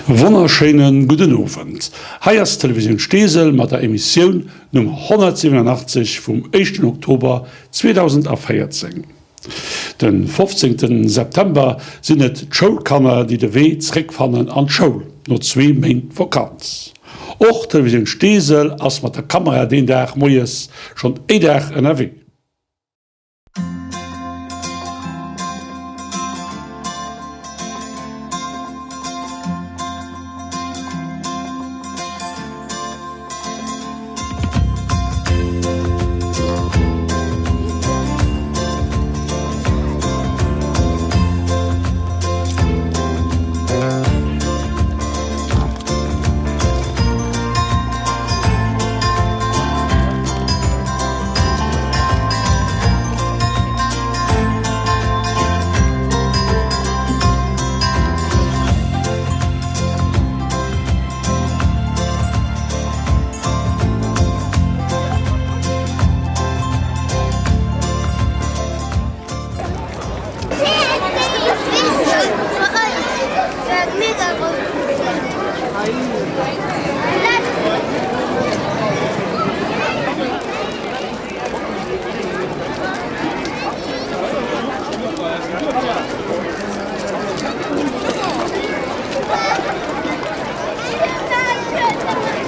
Wonnerschéinen gudden Owend. Hei ass Televisioun Steesel mat der Emissioun Nummer 187 vum éischten Oktober 2014. De 15 September sinn et d'Schoulkanner déi de Wee zréckfannen an d'Schoul no zwee Méint Vakanz. Och Televisioun Steesel ass mat der Kamera deen Dag moies schonn éidag ënnerwee.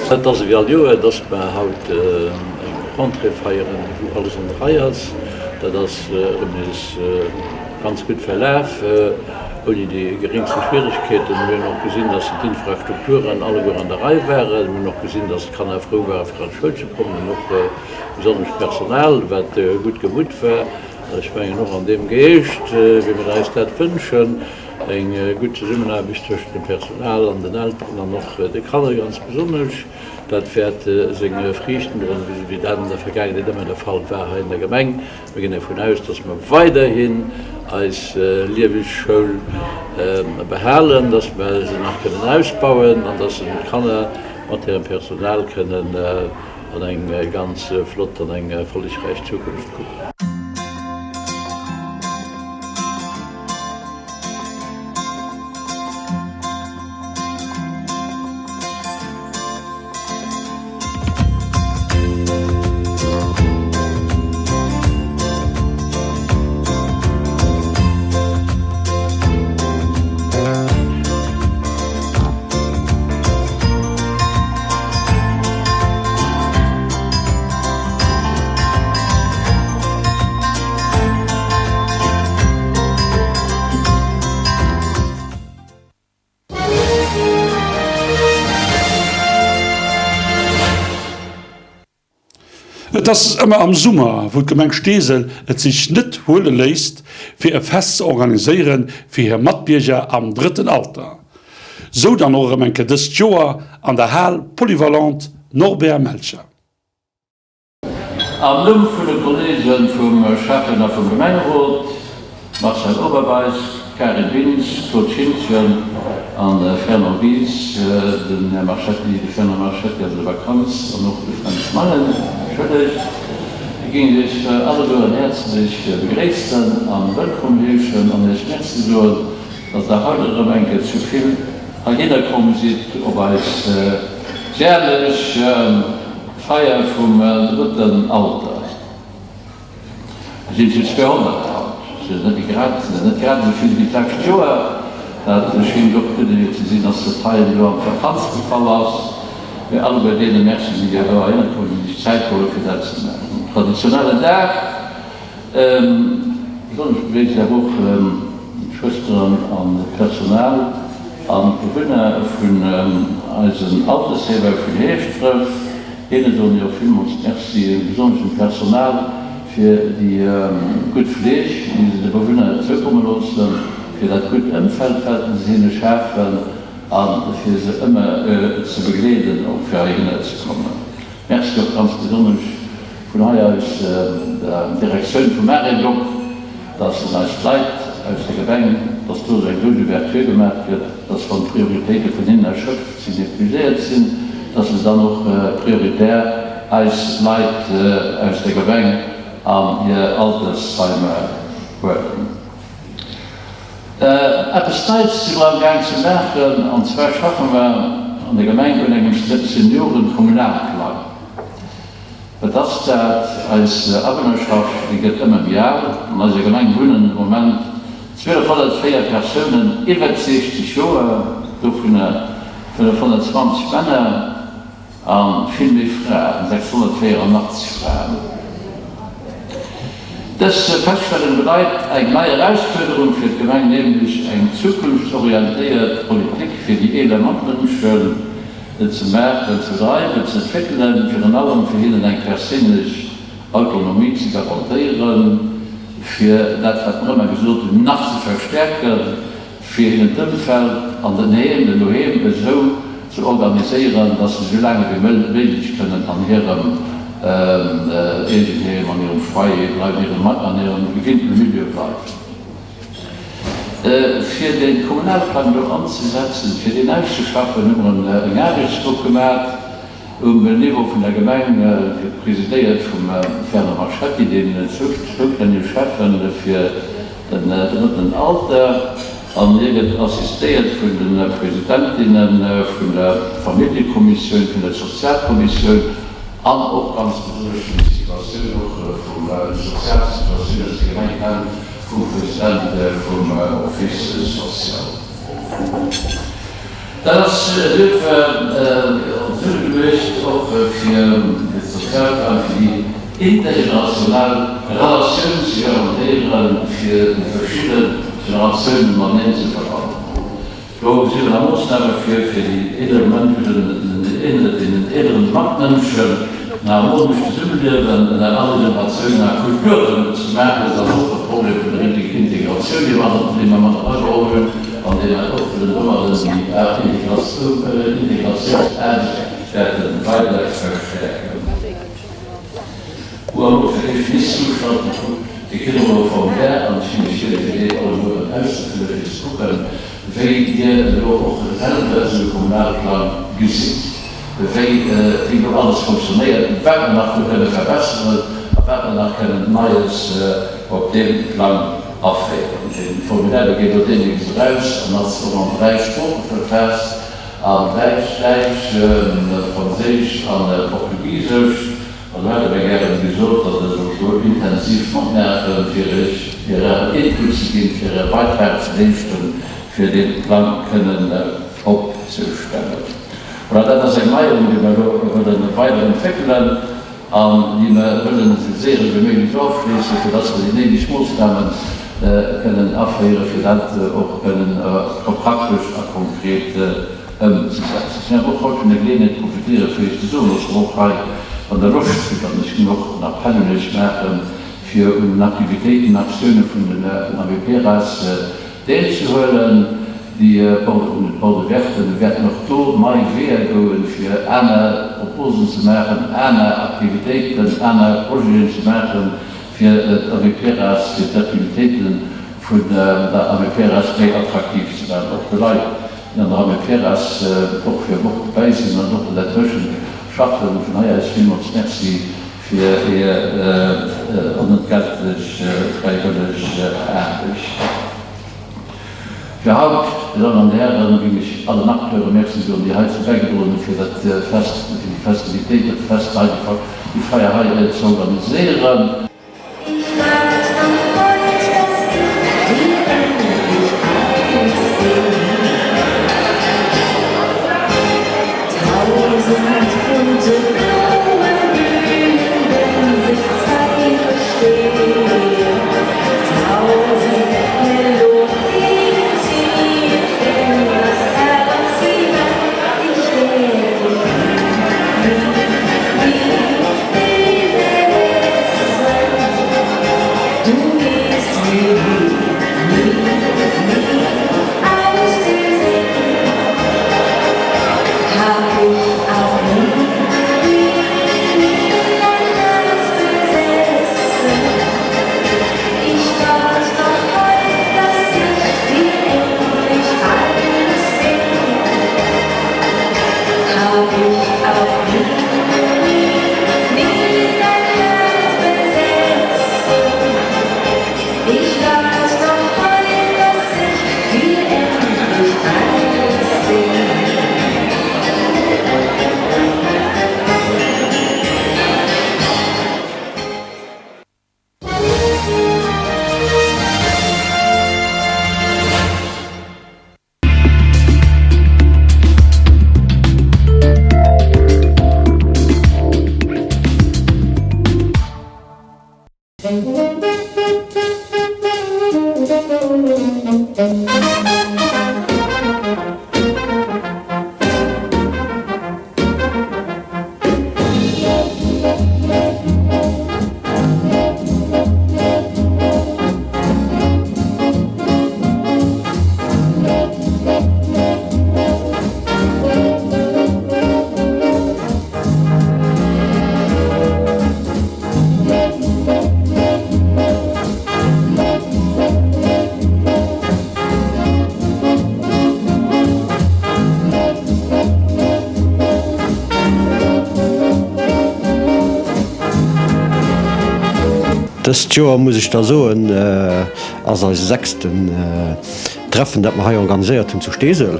Et ass ewéi all Joer, dass mer haut eng Rentrée feieren, wou alles an der Rei ass. Dat ass erëm nees ganz gutt verlaf, ouni déi geréngste Schwieregkeeten. Mir hunn och gesinn, dass d'Infrastrukturen alleguer an der Rei waren. Mir hunn och gesinn, dass d'Kanner frou waren, fir an d'Schoul ze kommen an och besonnesch d'Personal, wat gutt gemutt war. Ech mengen och an deem Geescht, wéi mir eis dat wënschen, eng gutt Zesummenaarbecht tëschent dem Personal an den Elteren an och de Kanner ganz besonnesch, dat wäert seng Friichten droen, wéi dat an der Vergaangenheet ëmmer de Fall war hei an der Gemeng. Mir ginn dervun aus, dass mer weiderhin eis lieweg Schoul behalen, dass mer se nach kënnen ausbauen an dass d'Kanner mat hirem Personal kënnen an eng ganz flott an eng erfollegräich Zukunft kucken. Et ass ëmmer am Summer, wou d'Gemeng Steesel et sech net huele léisst, fir e Fest ze organiséiere fir hir Matbierger am drëtten Alter. Sou dann och erëm eng Kéier dëst Joer an der Hal Polyvalente Norbert Melcher. Am Numm vun de Kolleegen vum Schäffen a vum Gemengerot, Marcel Oberweis, Karin Bintz, Claude Schintgen a Fernand Wies, den Här Marchetti, de Fernand Marchetti ass an der Vakanz, an och de Fränz Mangen, entschëllegt, géing ech Iech allegueren häerzlech begréissen a wëllkomm heeschen an Iech Merci soen, datt Der haut erëm eng Kéier zu vill heihinner komm sidd op eis järlech Feier vum drëtten Alter. Et sinn zu 200 haut, sinn net méi grad, net grad esou vill wéi d'lescht Joer. Dat schéngt och duerduerch ze sinn, dass dat hei elo an d'Vakanz gefall ass. Mee alleguer deene Merci, déi elo heihinner komm sinn, sech Zäit geholl fir dat ze maachen. Um traditionellen Dag. Besonnesch begréisst ech awer och d'Schwësteren an d'Personal an d'Bewunner vun eisen Altersheemer vun Heeschdref. Hinne soe mir och villmools Merci, besonnesch dem Personal, fir. fir déi gutt Fleeg, déi se de Bewunner zoukomme loossen, fir dat gutt Ëmfeld, wat se hinne schafen, a fir se ëmmer ze begleeden, och fir heihinner ze kommen. Merci och ganz besonnesch vun hei aus der Direktioun vum Mareblock, dass en eis d'Leit aus der Gemeng, dass do esou eng grouss Ouverture gemaach gëtt, dass wann d'Prioritéite vun hinnen erschöpft sinn, épuiséiert sinn, dass se dann och prioritär eis Leit aus der Gemeng an hir Altersheimer huelen. Eppes Neits si mer am Gaang ze maachen, an zwar schaffe mer an der Gemeng un engem Senioren-Kommunalplang. Wat ass dat? Eis Awunnerschaft, déi gëtt ëmmer méi al. An eiser Gemeng wunnen de Moment 1204 Persounen iwwert 60 Joer, dovunner 520 Männer a vill méi Fraen, 684 Fraen. Dës Feststellung bedeit eng nei Erausfuerderung fir d'Gemeng, nämlech eng zukunftsorientéiert Politik fir déi eeler Matmënschen ze maachen, ze dreiwen, ze entwéckelen, virun allem fir hinnen eng perséinlech Autonomie ze garantéieren, fir dat, wat mer ëmmer gesot hunn, nach ze verstärken, fir hinnen d'Ëmfeld an den Heem, den Doheem esou ze organiséieren, dass se esou laang ewéi méiglech kënnen an hirem Eegenheem, an hirem Foyer bleiwen, an hirem gewinnte Milieu bleiwen. Fir de Kommunalplang do anzesetzen, fir deen auszeschaffen, hu mer eng Aarbechtsgrupp gemat um Niveau vun der Gemeng, presidéiert vum Fernand Marchetti, deen zoustännege Schäffen fir den drëtten Alter, an hie gëtt assistéiert vun de Presidentinne vun der Familljekommissioun, vun der Sozialkommissioun an och ganz besonnesch vun der Situatioun och vum Sozialsituatioun aus der Gemeng kennt. Vum President vum Office social. Dat ass duerfir zesummegeluecht och fir d'Sozialplan, fir déi intergenerationell Relatioun ze garantéieren, fir déi verschidde Generatiounen mateneen ze verbannen. Do si mer a Moossname fir, fir déi eelere Mënschen, deenen eeleren Matmënschen en harmonescht Zesummeliewen ënner alle Generatiounen a Kulturen ze maachen. Dat ass och e Problem vun der Integratioun, dee mer, dee mer mat erageholl hunn an dee mer och wëllen domadden déi Integratiounssaarbecht wäerte weider verstärken. Wou elo fir d'éischt misst zuschalten, kuckt de Kino Formulaire an ech ginn iech hir d'Idee allegueren auszefëllen fir ze kucken wéi dir elo och selwer esou e Kommunalplang gesitt, wéi wéi do alles fonctionnéiert, wat mer nach do kënne verbesseren a wat mer nach kënnen Neies op deem Plang aféieren. Dee Formulaire dee geet elo deemnächst eraus an ass och an 3 Sprooche verfaasst, an Däitsch, Däitsch, Franséisch an Portugisesch. An do hätte mir gären gesot, datt Der sollt do intensiv matmaachen, fir Iech, fir Ären Input ze ginn, fir Äre Beitrag ze leeschten, fir dee Plang kënnen opzestellen. Voilà, dat ass eng Neierung, déi mer elo wëlle weider entwéckelen an déi mer wëllen esou séier ewéi méiglech ofschléissen, fir datt mer déi néideg Moossname kënnen aféieren, fir dat och kënnen praktesch a konkret ëmzesetzen. Ech wäert och haut vun der Geleeënheet profitéieren, fir Iech ze soen, dass mer och hei, wann Der Loscht hutt, an ech géing och en Appell un Iech maachen, fir un den Aktivitéiten, Aktioune vun den Amiperas deelzehuelen, déi Porte, un den Porte ouverten. Mir wäerten och do nei Weeër goen, fir aner Proposen ze maachen, aner Aktivitéiten, aner Projeten ze maachen, fir d'Amiperas, fir d'Aktivitéite vun der Amiperas méi attraktiv ze maachen, och de Leit An der Armée Pieras och fir Woch dobäi sinn an och dertëschent schaffen. Vun hei aus villmools Merci fir Är onentgeltlech fräiwëlleg Aarbecht. Fir haut, Dir Dammen an Dir Hären, géing ech allen Acteure Merci soen, déi heizou bäigedroen hunn, fir dat Fest, fir déi Festivitéit, dat Fest hei, déi Feier hei ze organiséieren. Dëst Joer, muss ech da soen, ass eise sechsten Treffen, dat mer hei organiséiert hunn zu Steesel.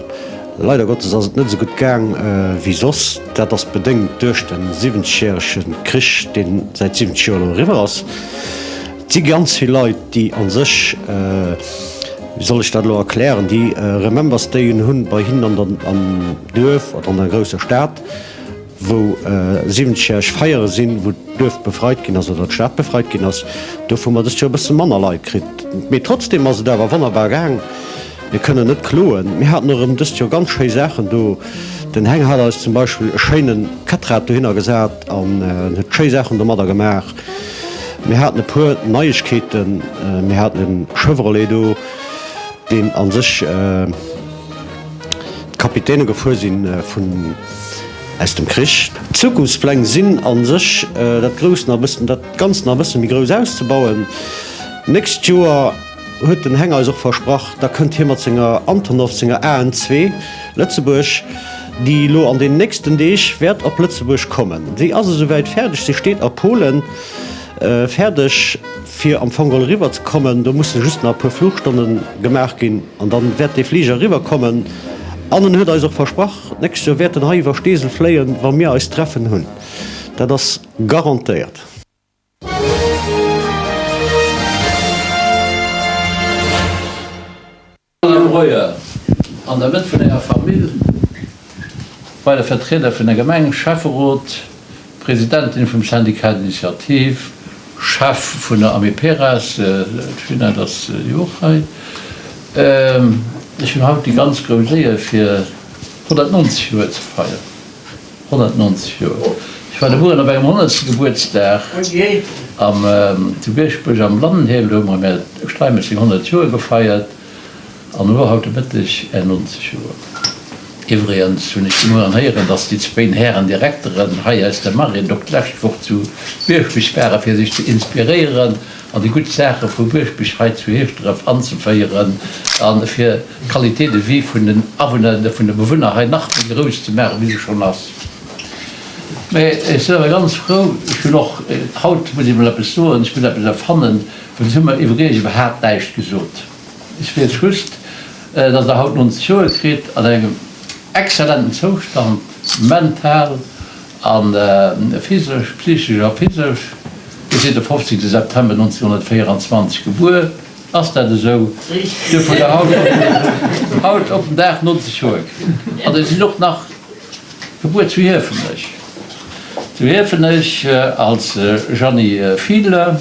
Leider Gottes ass et net esou gutt gaang wéi soss. Dat ass bedéngt duerch de siwwenzegjärege Krich, dee säit 70 Joer elo eriwwer ass. Et si ganz vill Leit, déi a sech, wéi soll ech dat elo erklären, déi Remembrance Dayen hunn bei hinnen an der, am Duerf oder an der grousser Stad, wou siwwenzegjäreg Feiere sinn, wou d'Duerf befreit ginn ass oder d'Stad befreit ginn ass. Dofir hu mer dëst Joer e bësse manner Leit kritt. Mee trotzdeem ass et awer wonnerbar gaang. Mir kënnen net kloen. Mir haten och erëm dëst Joer ganz schéi Saachen do. Den Heng hat eis zum Beispill e schéine Kettrad dohinner gesat an huet schéi Saachen domadder gemaach. Mir haten e puer Neiegkeeten. Mir haten e Chevrolet do, deen a sech d'Kapitäne gefuer si vun aus dem Krich. D'Zukunftspläng sinn a sech, dat Grousst nach e bëssen, dat Ganzt nach e bësse méi grouss auszebauen. D'nächst Joer huet den Heng eis och versprach, da kënnt hie mat senger Antonov, senger AN-2 Lëtzebuerg, déi elo an den nächsten Deeg wäert op Lëtzebuerg kommen. Si ass esouwäit fäerdeg, si steet a Polen fäerdeg, fir am Fong geholl eriwwer ze kommen. Do musse just nach e puer Fluchstonne gemaach ginn an dann wäert dee Fliger eriwwer kommen. An en huet eis och versprach, d'nächst Joer wäert en hei iwwer Steesel fléien, wa mir eist Treffen hunn. Dat ass garantéiert. Madame Breuer, an der Mëtt vun Ärer Famill, weider Vertrieder vun der Gemeng, Schäfferot, Presidentin vum Syndicat d'Initiative, Chef vun der Amiperas, d'Ginette ass jo och hei. Ech hunn haut déi ganz grouss Éier fir 190 Joer ze feieren. 190 Joer. Ech war de Mueren op engem honnertste Gebuertsdag am zu Bierschbech am Lannenhiel. Do hu mer dem Här Steimetz seng 100 Joer gefeiert an elo haut de Mëtteg Är 90 Joer. Iwwregens hunn ech de Mueren héieren, dass déi zwéin Hären Direkteren hei aus der Marine och d'lescht Woch zu Bierschbech ware fir sech ze inspiréieren an déi gutt Saache vu Bierschbech hei zu Heeschdref anzeféieren a fir d'Qualité de vie vun den Awunner, vun de Bewunner hei nach méi grouss ze maachen, wéi se schonn ass. Mä ech sinn awer ganz frou, ech hunn och, haut muss ech emol eppes soen, ech muss eppes erfannen, well se hu mer iwwregens iwwerhaapt näischt gesot. Ech weess just, dass Der haut 90 Joer kritt, an engem exzellenten Zoustand, mental a physesch, psychesch a physesch. Dir sidd de 15 September 1924 gebuer. Ass dat esou? Duerf hutt Der haut haut op den Dag 90 Joer kritt. An Der sidd och nach gebuer zu Hiefenech. Zu Hiefenech als Jeanny Fiedler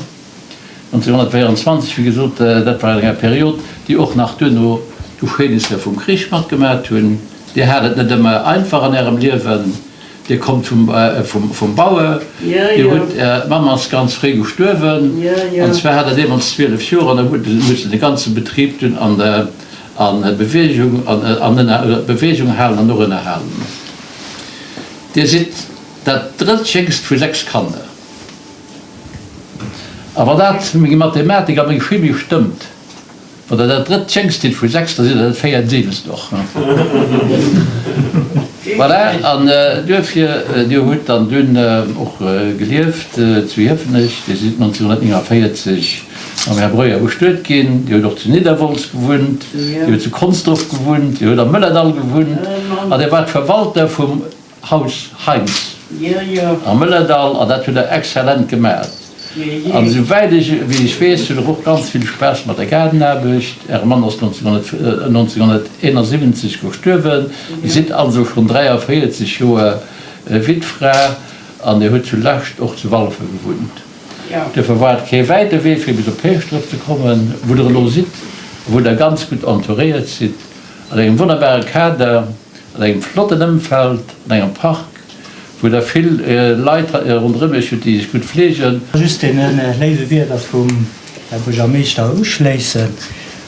1924, wéi gesot, dat war an enger Period, déi och nach duerno d'Geschehnisser vum Krich matgemat hunn. Dir hat et net ëmmer einfach an Ärem Liewen. Dir kommt vum Bauer, Dir hutt, Är Mamm ass ganz fréi gestuerwen, an zwar hat Der deemools 12 Joer, an da hutt Der mussen de ganze Betrib dunn an der Bewegung Bewegung halen an och ënnerhalen. Dir sidd dat drëttjéngst vu 6 Kanner. A wann dat meng Mathematik a meng Chimie stëmmt, Wann der dat drëtt jéngst sidd vu 6, da sidd der dat véiertsiwwest och. Voilà, an duerfir, Dir hutt dann dunn och gelieft zu Hiefenech. Dir sidd 1949 mam Här Breuer bestuet ginn. Dir hutt och zu Nidderwolz gewunnt, Dir hutt zu Consdorf gewunnt, Dir hutt am Mëllerdall gewunnt an Dir waart Verwalter vum. Haus Heinz am Mëllerdall an dat hutt der exzellent gemat. An esou wäit ech wéi ech weess hutt der och ganz vill Spaass mat der Gaardenaarbecht. Äre Mann ass 1971 gestuerwen, Dir sidd also schonn 43 Joer Wittfra an Dir hutt zu Lescht och zu Walfer gewunnt. Duerfir war et kee wäite Wee fir bis op Heeschdref ze kommen, wou der elo sidd a wou der ganz gutt entouréiert sidd an engem wonnerbare Kader. An engem flotten Ëmfeld, an engem Park, wou der vill Leit ronderëm iech hutt, déi iech gutt fleegen. Just deene léiwe Wierder vum Här Buergermeeschter uschléissen.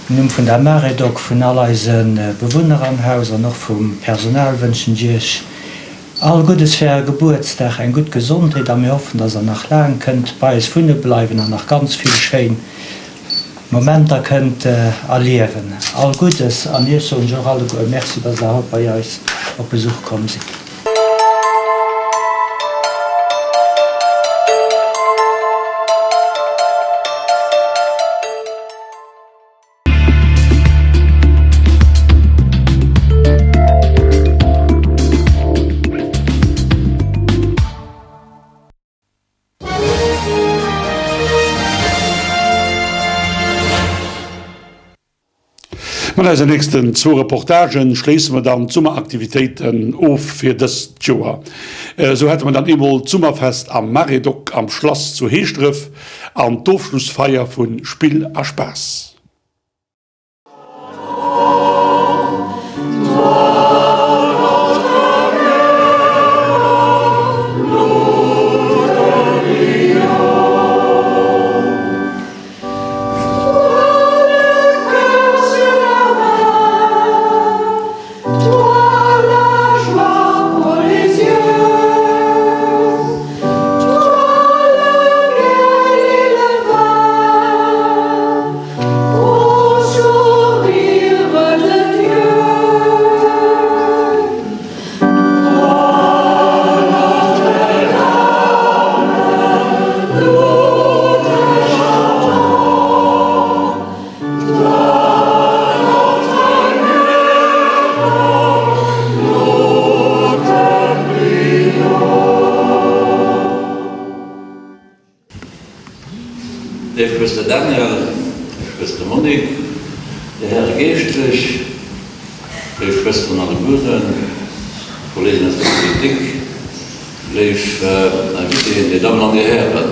Am Numm vun der Maredoc, vun all eise Bewunner am Haus an och vum Personal wënschen ech Iech all Guddes fir Äre Gebuertsdag, eng gutt Gesondheet a mir hoffen, dass Der nach laang kënnt bei eis wunne bleiwen an nach ganz vill schéin Momenter kënnt erliewen. All Guddes an Iech soen ech och alleguer Merci, dass Der haut bei eis op Besuch komm sidd. Mat eisen nächsten zwou Reportagen schléisse mer dann d'Summeraktivitéiten of fir dëst Joer. Esou hätte mer dann eemol d'Summerfest am Maredoc am Schlass zu Heeschdref an d'Ofschlussfeier vu Spill a Spaass. Léif Schwëster Danielle, Schwëster Monique, Dir Häre Geeschtlech, léif Schwësteren allegueren, Kollegen aus der Politik, léif Invitéen, Dir Dammen an Dir Hären.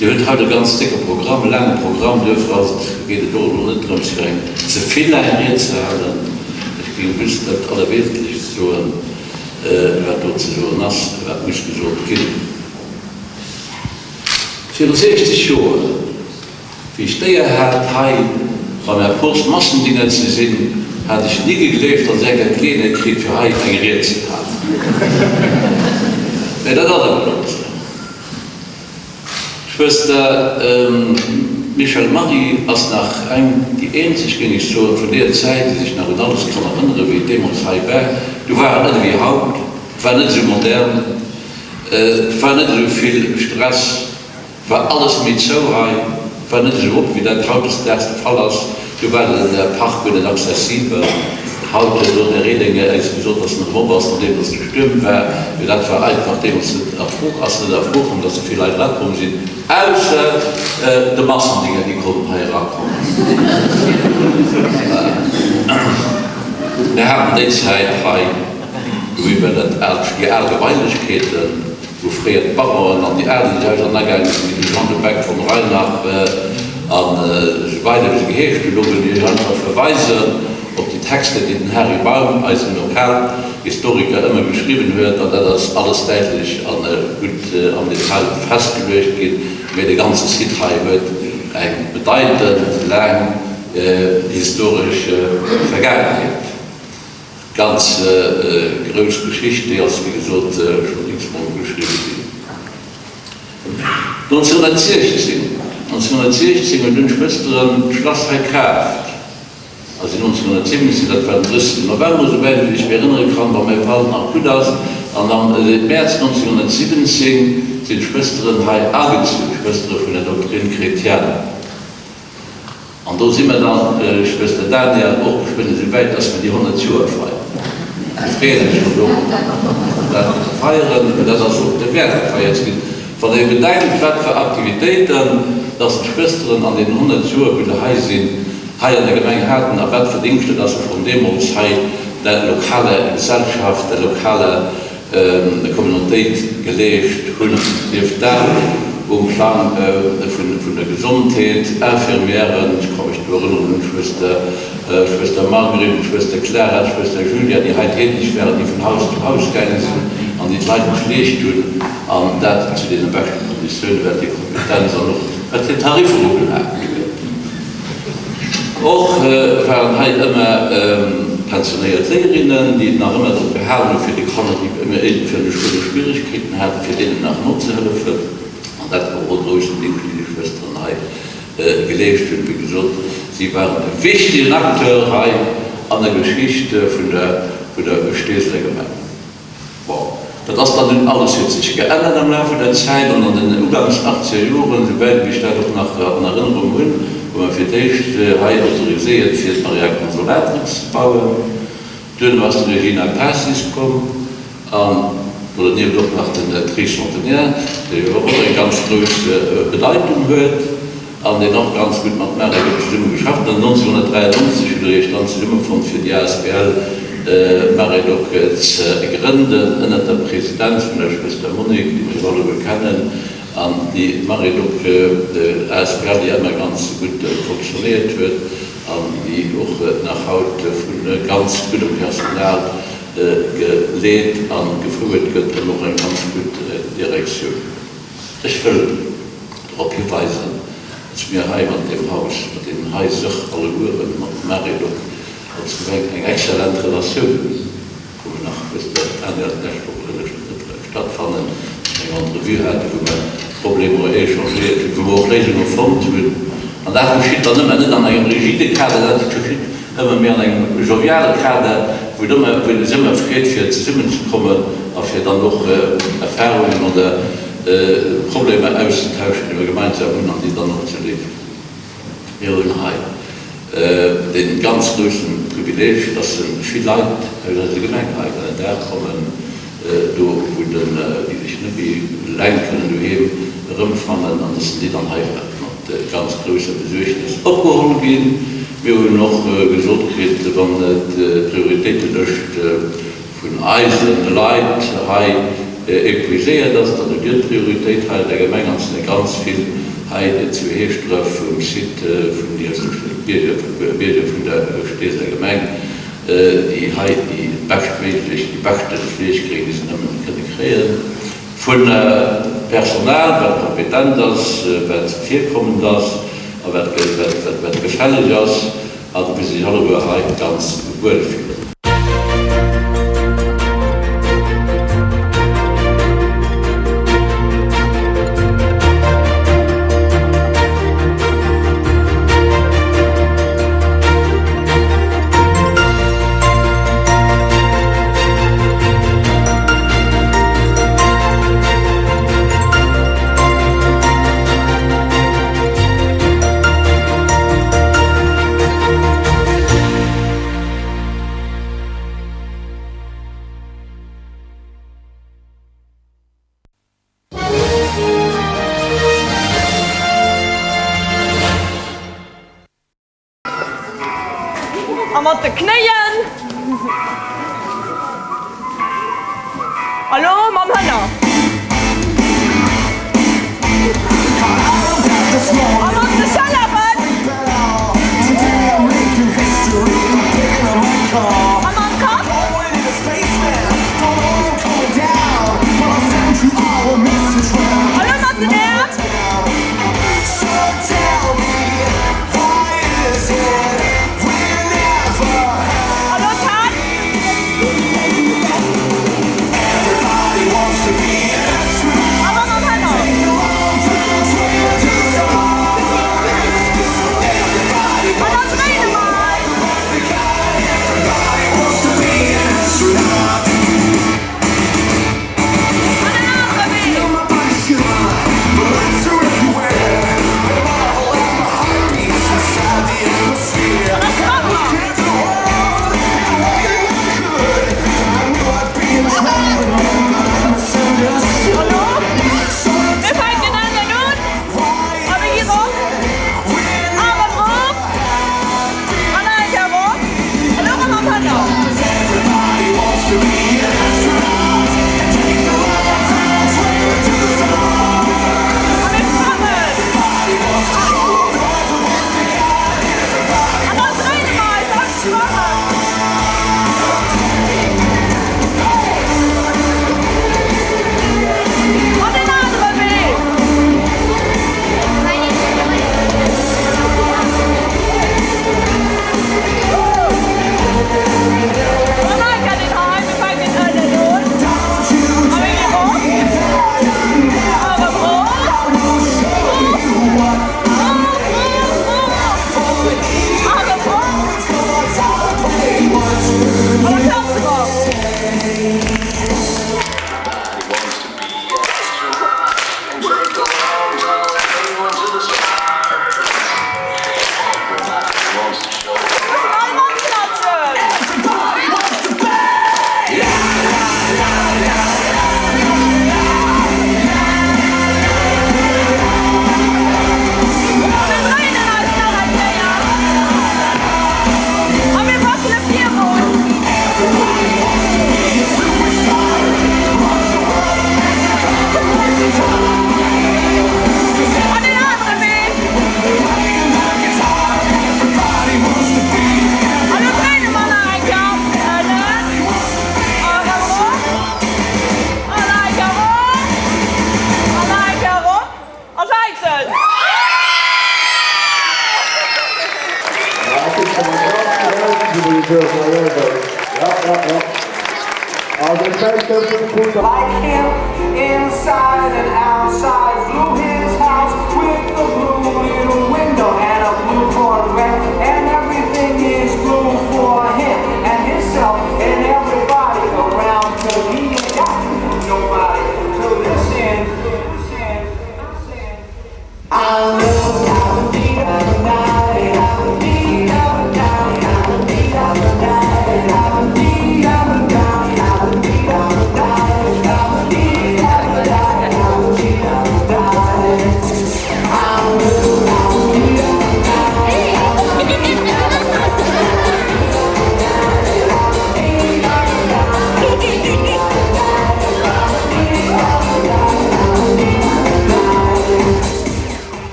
Dir hutt haut e ganz décke Programm, e laange Programm, duerfir ass et, geet et och elo net drëms fir eng ze vill laang Ried ze halen. Ech géing just dat Allerwesentlechst soen, wat do ze soen ass, wat muss gesot ginn. Viru 60 Joer, wéi ech d'Éier hat, hei beim Här Post Massendiener ze sinn, hat ech ni gegleeft, datt ech eng Kéier d'Geleeënheet kritt, fir hei eng Ried ze halen. Mä dat ass awer elo esou. D'Schwëster Michèle Marie ass nach eng, déi eenzeg, géing ech soen, vun deeër Zäit, déi sech nach un alles kann erënneren, wéi et deemools hei war. Du war et net ewéi haut, et war net esou modern. Et war net esou vill Stress, et war alles méi zou hei, et war net esou op wéi dat hautdesdaags de Fall ass. Du war de Park guer net accessibel. Haut huet elo den Här Reding eis gesot, dass en erëm op ass, nodeem dass de Stuerm war. Mee dat war einfach deemools net a Fro, ass net a Fro komm, dass esou vill Leit erakomm sinn, ausser de Massendinger, déi konnten hei erakommen. Mir haten déi Zäit hei. Do iwwer dat aalt, déi al Gebailechkeeten, wou fréier d'Baronen an déi adeleg Haiser agaange sinn, wéi de Jean de Beck von Reinach an esou weider, wéi se geheescht hunn. Do wëll ech einfach verweisen op déi Texter, déi den Harry Baum, eisen Lokalhistoriker, ëmmer geschriwwen huet. An dat ass alles däitlech a gutt am Detail festgeluecht ginn. Mee de ganze Site hei huet eng bedeitend laang historesch Vergaangenheet. Ganz grouss Geschicht, déi ass wéi gesot schonn x-mol geschriwwe ginn. 1916, 1916 hunn dunn d'Schwësteren d'Schlass hei kaaft a sinn 1917, dat war den 30 November, souwäit ewéi ech mech erënnere kann, wa mäi Fall nach gutt ass, an am Mäerz 1917 sinn d'Schwësteren hei agezunn, d'Schwëstere vun der Doctrine chrétienne. An do si mer dann, Schwëster Danielle, och geschwënn esou wäit, dass mer déi 100 Joer feieren. Ech freeë mech schonn dorop, dat ze feieren. Mä dat ass och derwäert, gefeiert ze ginn, wann ee bedenkt, wat fir Aktivitéiten dass d'Schwësteren an deenen 100 Joer, wou se hei sinn, hei an der Gemeng haten a wat fir Dingschter dass se schonn deemools hei der lokaler Gesellschaft, der lokaler Communautéit geleescht hunn, sief dat um Plang vun der Gesondheet, Infirmièren, ech ka mech do erënneren un d'Schwëster, d'Schwëster Marguerite, un d'Schwëster Clara, d'Schwëster Julia, déi hei täteg waren, déi vun Haus zu Haus gaange sinn an déi d'Leit gefleegt hunn, an dat zu deene beschte Konditiounen, wat hir Kompetenz an och wat hir Tariffer ubelaangt huet. Och waren hei ëmmer pensionéiert Léierinnen, déi et nach ëmmer drop gehalen hu fir de Kanner, déi ëmmer iergendwelch schoulesch Schwieregkeeten haten, fir deenen nach nozehëllefen. An dat war och e groussen Déngscht, deen déi Schwësteren hei geleescht hunn. Wéi gesot, si waren e wichtegen Acteur hei an der Geschicht vun der Steeseler Gemeng. Bon, dat ass dann dunn alles huet sech geännert am Laf vun der Zäit an an den ugangs achtzeger Joren, souwäit ewéi ech dat och nach an Erënnerung hunn, hu mer fir d'éischt hei autoriséiert fir d'Maria Consolatrix ze bauen. Duerno ass d'Regina Pacis komm an do dernieft och nach den Tricentenaire, dee jo och eng ganz grouss Bedeitung huet. An deen och ganz gutt mat Maredoc zesumme geschafft huet. An 1993 hutt Der Iech dann zesummefonnt fir déi asbl Maredoc ze grënden, ënnert der Presidenz vun der Schwëster Monique, déi mir jo alleguer kennen, an déi Maredoc asbl, déi ëmmer ganz gutt fonctionnéiert huet an déi och nach haut vu ganz guddem Personal geleet a gefouert gëtt an och eng ganz gutt Direktioun. Ech wëll drop hiweisen, dass mir hei mat deem Haus, mat deenen Haiser allegueren, mat Maredoc als Gemeng eng exzellent Relatioun hunn, wou mir nach, wësst Der, d'Ania, d'lescht Woch stattfannen, eng Entrevue haten, wou mir Problemer échangéiert hunn, wou mer och Léisunge fonnt hunn. An dat geschitt dann ëmmer net an engem rigide Kader, dat geschitt ëmmer méi an engem joviale Kader, wou et ëmmer, wou een sech ëmmer freet fir zesummenzekommen a fir dann och Erfahrungen oder Problemer auszetauschen, déi mer gemeinsam hunn an déi dann och ze léisen. Mir hunn hei dee ganz groussen Privileeg, dass vill Leit aus eiser Gemeng hei ënner Daach kommen, do wou den, déi sech net méi eleng kënnen doheem erëmfannen, an dass déi dann hei mat ganz grousser Besuergnis opgeholl ginn. Mir hunn och gesot kritt, wann d'Prioritéitelëscht vun eise Leit hei épuiséiert ass, dann hutt Dir d'Prioritéit hei an der Gemeng, an et sinn der ganz vill hei zu Heeschdref um Site vun déi aus de Bierger, Bierger vun der Steeseler Gemeng, déi hei déi beschtméiglech, déi beschte Fleeg kréien, déi se nëmmen kënne kréien, vu Personal, wat kompetent ass, wat zevirkommend ass a wat, wat, wat gefälleg ass. A wou sech alleguer hei ganz wuel fillen. A mat de Knéien. A lo mam Hënner. A mat de Schëlleren. A mam Kapp. A lo mat den Äerm. A lo d'Hänn.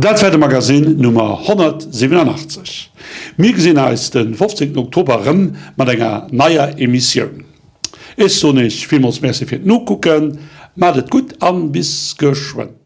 Dat war de Magazine Nummer 187. Mir gesinn eis de 15 Oktober erëm mat enger neier Emissioun. Ech soen iech villmools Merci fir d'Nokucken, maacht et gutt an bis geschwënn.